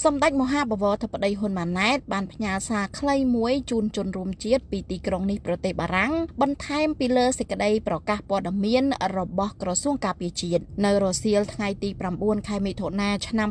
សម្ដេចមហាបវរធិបតីហ៊ុនម៉ាណែតបានផ្ញើសារខ្លីមួយជូនជនរួមជាតិពីទីក្រុងនេះប្រទេសបារាំងបន្ថែមពីលើសេចក្តីប្រកាសព័ត៌មានរបស់ក្រសួងការពារជាតិនៅរសៀលថ្ងៃទី9ខែមិថុនាឆ្នាំ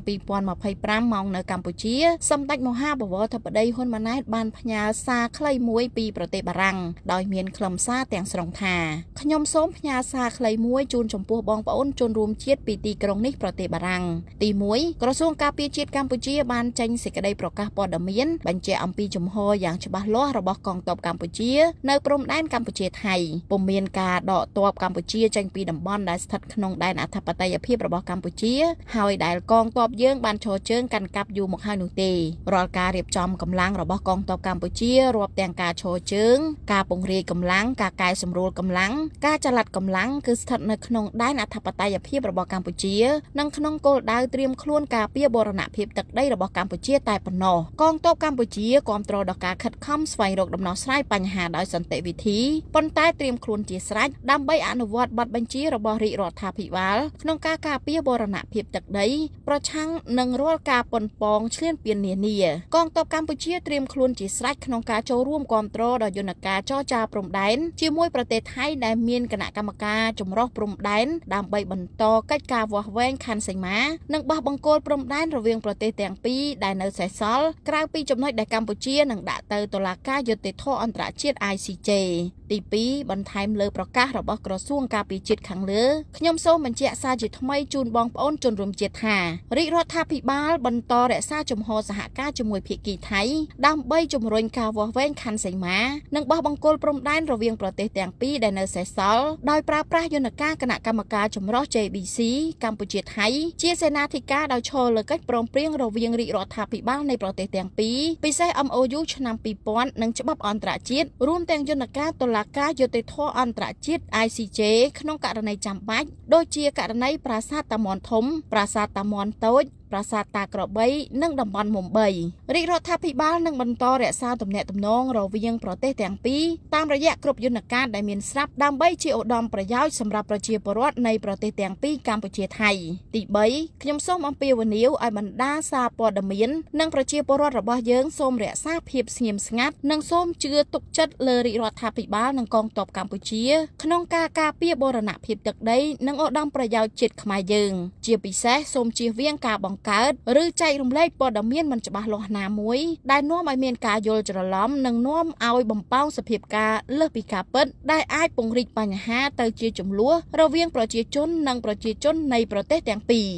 2025ម៉ោងនៅកម្ពុជាសម្ដេចមហាបវរធិបតីហ៊ុនម៉ាណែតបានផ្ញើសារខ្លីមួយពីប្រទេសបារាំងដោយមានខ្លឹមសារទាំងស្រុងថាខ្ញុំសូមផ្ញើសារខ្លីមួយជូនចំពោះបងប្អូនជនរួមជាតិពីទីក្រុងនេះប្រទេសបារាំងទី1ក្រសួងការពារជាតិកម្ពុជាបានចេញសេចក្តីប្រកាសព័ត៌មានបញ្ជាក់អំពីជំហរយ៉ាងច្បាស់លាស់របស់កងទ័ពកម្ពុជានៅព្រំដែនកម្ពុជាថៃពុំមានការដកទ័ពកម្ពុជាចេញពីតំបន់ដែលស្ថិតក្នុងដែនអធិបតេយ្យភាពរបស់កម្ពុជាហើយដែលកងទ័ពយើងបានឈរជើងកាន់កាប់យូរមកហើយនោះទេរាល់ការរៀបចំកម្លាំងរបស់កងទ័ពកម្ពុជារាប់ទាំងការឈរជើងការពង្រាយកម្លាំងការកែសម្រួលកម្លាំងការចល័តកម្លាំងគឺស្ថិតនៅក្នុងដែនអធិបតេយ្យភាពរបស់កម្ពុជានិងក្នុងគោលដៅត្រៀមខ្លួនការពារបូរណភាពទឹកដីរបស់កម្ពុជាតែប៉ុណ្ណោះកងទ័ពកម្ពុជាគាំទ្រដល់ការខិតខំស្វែងរកដំណោះស្រាយបញ្ហាដោយសន្តិវិធីប៉ុន្តែត្រៀមខ្លួនជាស្រេចដើម្បីអនុវត្តបទបញ្ជារបស់រាជរដ្ឋាភិបាលក្នុងការការពារបូរណភាពទឹកដីប្រឆាំងនឹងរាល់ការប៉ុនប៉ងឈ្លានពាននានាកងទ័ពកម្ពុជាត្រៀមខ្លួនជាស្រេចក្នុងការចូលរួមគាំទ្រដល់យន្តការចរចាព្រំដែនជាមួយប្រទេសថៃដែលមានគណៈកម្មការចម្រុះព្រំដែនដើម្បីបន្តកិច្ចការវាស់វែងខណ្ឌសីមានិងបោះបង្គោលព្រំដែនរវាងប្រទេសទាំងពីរដែលនៅសេសសល់ក្រៅពីចំណុចដែលកម្ពុជានឹងដាក់ទៅតុលាការយុត្តិធម៌អន្តរជាតិ ICJ ទី2បន្ថែមលើប្រកាសរបស់ក្រសួងការពារជាតិខាងលើខ្ញុំសូមបញ្ជាក់សារជាថ្មីជូនបងប្អូនជនរួមជាតិថារាជរដ្ឋាភិបាលបន្តរក្សាជំហរសហការជាមួយភាគីថៃដើម្បីជំរុញការវាស់វែងខណ្ឌសីមានិងបោះបង្គោលព្រំដែនរវាងប្រទេសទាំងពីរដែលនៅសេសសល់ដោយប្រើប្រាស់យន្តការគណៈកម្មការចម្រុះ JBC កម្ពុជាថៃជាសេនាធិការដោយឈរលើកិច្ចព្រមព្រៀងរវាងរាជរដ្ឋាភិបាលនៃប្រទេសទាំងពីរពិសេស MOU ឆ្នាំ2000និងច្បាប់អន្តរជាតិរួមទាំងយន្តការតុលាការយុត្តិធម៌អន្តរជាតិ ICJ ក្នុងករណីចាំបាច់ដូចជាករណីប្រាសាទតាមាន់ធំប្រាសាទតាមាន់តូចប្រាសាទតាក្របីនិងតំបន់មុំបីរាជរដ្ឋាភិបាលនឹងបន្តរក្សាទំនាក់ទំនងរវាងប្រទេសទាំងពីរតាមរយៈគ្រប់យន្តការដែលមានស្រាប់ដើម្បីជាឧត្តមប្រយោជន៍សម្រាប់ប្រជាពលរដ្ឋនៃប្រទេសទាំងពីរកម្ពុជាថៃទី3ខ្ញុំសូមអំពាវនាវឲ្យបណ្ដាសារព័ត៌មាននិងប្រជាពលរដ្ឋរបស់យើងសូមរក្សាភាពស្ងៀមស្ងាត់និងសូមជឿទុកចិត្តលើរាជរដ្ឋាភិបាលនិងកងទ័ពកម្ពុជាក្នុងការការពារបូរណភាពទឹកដីនិងឧត្តមប្រយោជន៍ជាតិខ្មែរយើងជាពិសេសសូមជៀសវាងការបង្កើតឬចែករំលែកព័ត៌មានមិនច្បាស់លាស់ណាមួយដែលនាំឲ្យមានការយល់ច្រឡំនិងនាំឲ្យបំផោងសភាពការលើសពីការពិតដែលអាចពង្រីកបញ្ហាទៅជាចំនួនរវាងប្រជាជននិងប្រជាជននៃប្រទេសទាំងពីរ